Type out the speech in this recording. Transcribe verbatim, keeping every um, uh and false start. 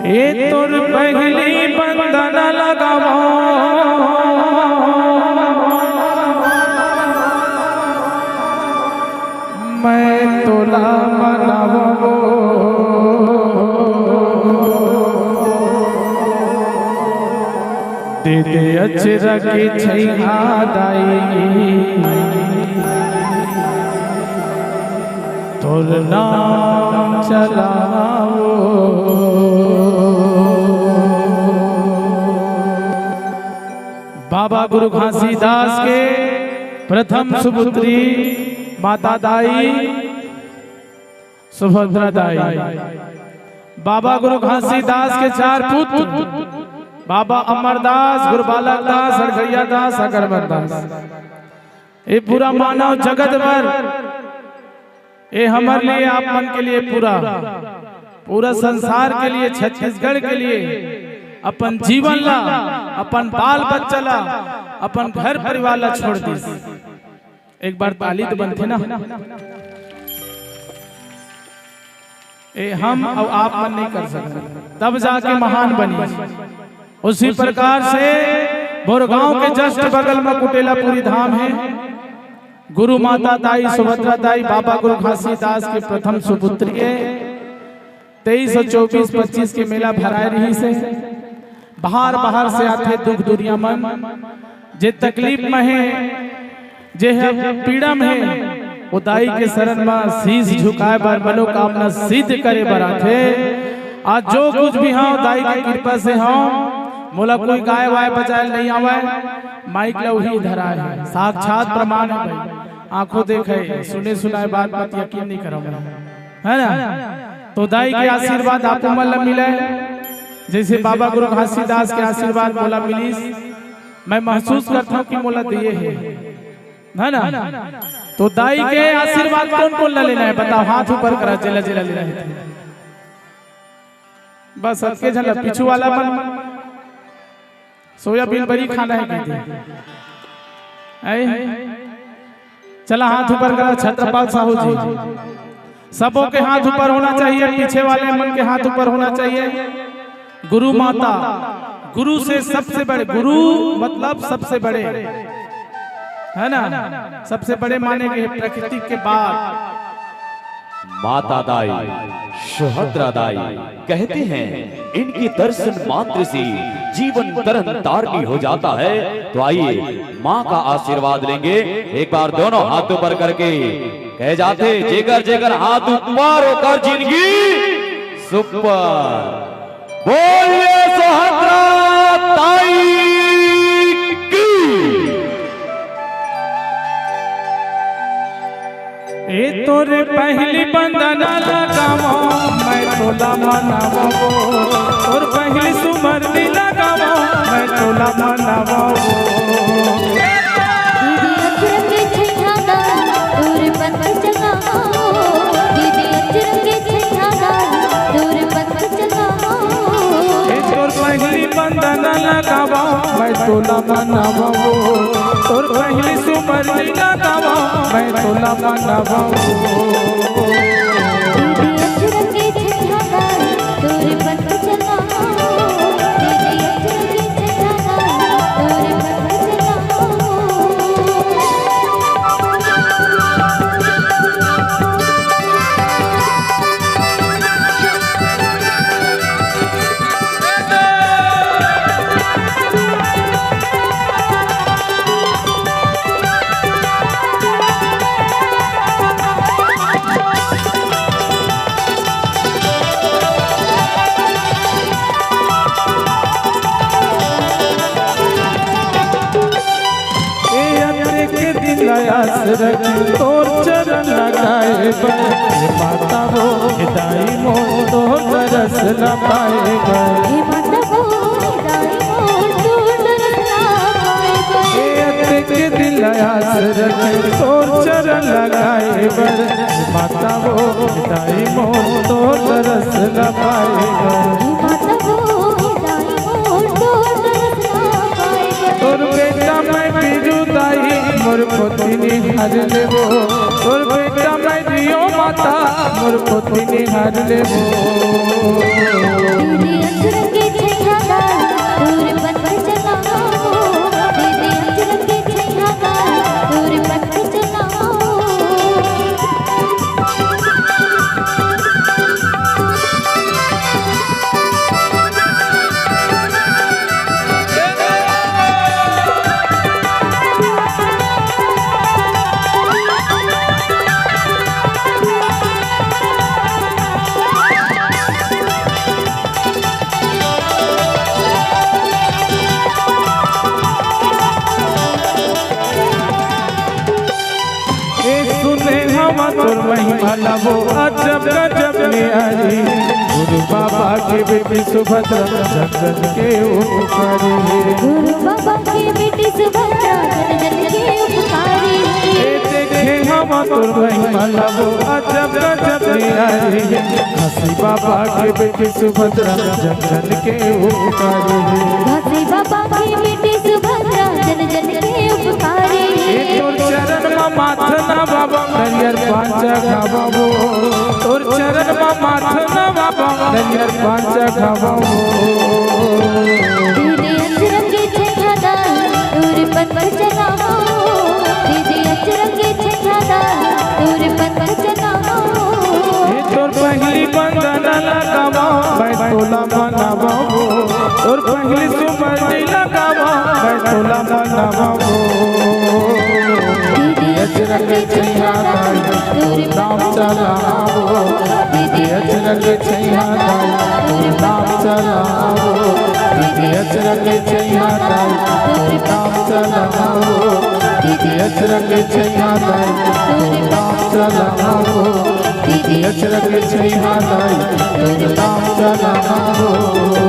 ए तोर पहली बंदना लगावो, मैं तोला मनावो। दे दे अचरा के छैहा दाई, तोर नाम चलावो। बाबा गुरु घासीदास के प्रथम सुपुत्री माता दाई सुभद्रा दाई। बाबा गुरु घासीदास के चार पुत्र, बाबा अमरदास, गुरु बालक दास, हरगैया दास, अगरबंद दास। ये पूरा मानव जगत भर, ये हमर लिए, आप मन के लिए, पूरा, पूरा संसार के लिए, छत्तीसगढ़ के लिए अपन जीवन ला, अपन बाल बच्चा ला, अपन घर परिवार ला छोड़ दिस। एक बार ताली तो बनथे ना। ए हम अउ आप मन नहीं कर सकते, तब जाके महान बनी। उसी प्रकार से बोरगांव के just बगल में कुटेलापुरी धाम है। गुरु माता दाई सुभद्रा दाई बाबा गुरु घासीदास के प्रथम सुपुत्री है। तेईस और चौबीस पच्चीस के मेला भराए रहिस हे। बाहर बाहर से आथे दुख दुरिया मन, जे तकलीफ में है, जे ह पीड़ा में हे, वो दाई के शरण में शीश झुकाए बर, मनोकामना सिद्ध करे बर आथे। आज जो कुछ भी हव, दाई के कृपा से हव। मोला कोई गाय वाय बजाए नहीं आवय, माइक ला उही धराए हे, साक्षात प्रमाण है भाई, आंखों देखे, सुने सुनाए बात मत यकीन नहीं करव, है ना? तो दाई के आशीर्वाद आप मन ला मिले, जैसे बाबा गुरु घासीदास के आशीर्वाद मोला मिलिस, मैं महसूस करता हूँ कि मोला दिए है, है ना? तो दाई के आशीर्वाद कोन कोन ला लेना है, बताओ, हाथ ऊपर करा, जेला जेला लेना है। बस अतके झन ला, पीछू वाला मन सोयाबीन बरी खाना है कहिथे। ऐ? चला हाथ ऊपर करा छत्रपाल साहू जी। सबों के हाथ ऊपर होना चाहिए, पीछे वाले मन के हाथ ऊपर होना चाहिए। गुरु माता, गुरु से सबसे बड़े, गुरु मतलब सबसे बड़े, है ना? सबसे बड़े माने के प्रकृति के बाद। माता दाई, सुभद्रा दाई कहते हैं, इनके दर्शन मात्र से जीवन तरन तारनी हो जाता है। तो आइए, माँ का आशीर्वाद लेंगे। एक बार दोनों हाथ ऊपर करके कहे जाते, जेकर जेकर हाथ ऊपर होकर जिंदगी सुपर। बोलिए सुभद्रा दाई की। ए तोरे पहली बंदना लगावो, मैं तोला मनावो। तोर पहली सुमरनी लगावो, मैं तोला मनावो। दीदी अचरंग के छैया दाई, तोर पंथ चलावो। दीदी अचरंग के छैया दाई, तोर पंथ चलावो। ए तोर पहली बंदना लगावो, मैं तोला मनावो। तोर पहली सुमरनी लगावो, मैं तोला मनावो। दीदी अचरंग के छैया दाई, तोर पंथ चलावो। दीदी अचरंग के छैया दाई, तोर पंथ चलावो। ए अतरे के दिन ला आस रखी तोर चरण लगाए बर, हे माता वो, हे दाई मोर तोर दरस ला पाए बर। हे माता वो, हे दाई मोर तोर दरस ला पाए बर। ए अतरे के दिन ला आस रखी तोर चरण लगाए बर, हे माता वो, हे दाई मोर तोर दरस ला पाए बर। हे माता वो, हे दाई मोर तोर दरस ला पाए बर। तोर बेटा मैं बीरू दाई, मोर पोती निहार लेबो। तोर बेटा मैं जियो माँ मोर पोती निहार लेबो। दीदी अचरंग के छैया दाई, तोर पंथ चलाबो। दीदी अचरंग के छैया दाई, तोर पंथ चलाबो। ए सुने हवा तोर महिमा ला वो अजब गजब नियारी। गुरु बाबा के बेटी सुभद्रा जन जन के उपकारी हे। गुरु बाबा के बेटी सुभद्रा जन जन के उपकारी हे। ए देखे हवा तोर महिमा ला वो अजब गजब नियारी। घासी बाबा के बेटी सुभद्रा जन जन के उपकारी हे। घासी बाबा के बेटी सुभद्रा जन जन के उपकारी हे। ए तोर चरण म माथ नवाबो, नरियर पांच चघाबो। तोर चरण म माथ नवाबो, नरियर पांच चघाबो। दीदी अचरंग के छैया दाई, तोर पंथ चलाबो। दीदी अचरंग के छैया दाई, तोर पंथ चलाबो। ए तोर पहिली बंदना लगाबो, मैं तोला मनाबो। तोर पहिली सुमरनी लगाबो, मैं तोला मनाबो। दीदी अचरंग के छैया दाई, तोर नाम चलाबो। दीदी अचरंग के छैया दाई, तोर नाम चलाबो। दीदी अचरंग के छैया दाई, तोर नाम चलाबो। दीदी अचरंग के छैया दाई, तोर नाम चलाबो। दीदी अचरंग के छैया दाई, तोर नाम चलाबो।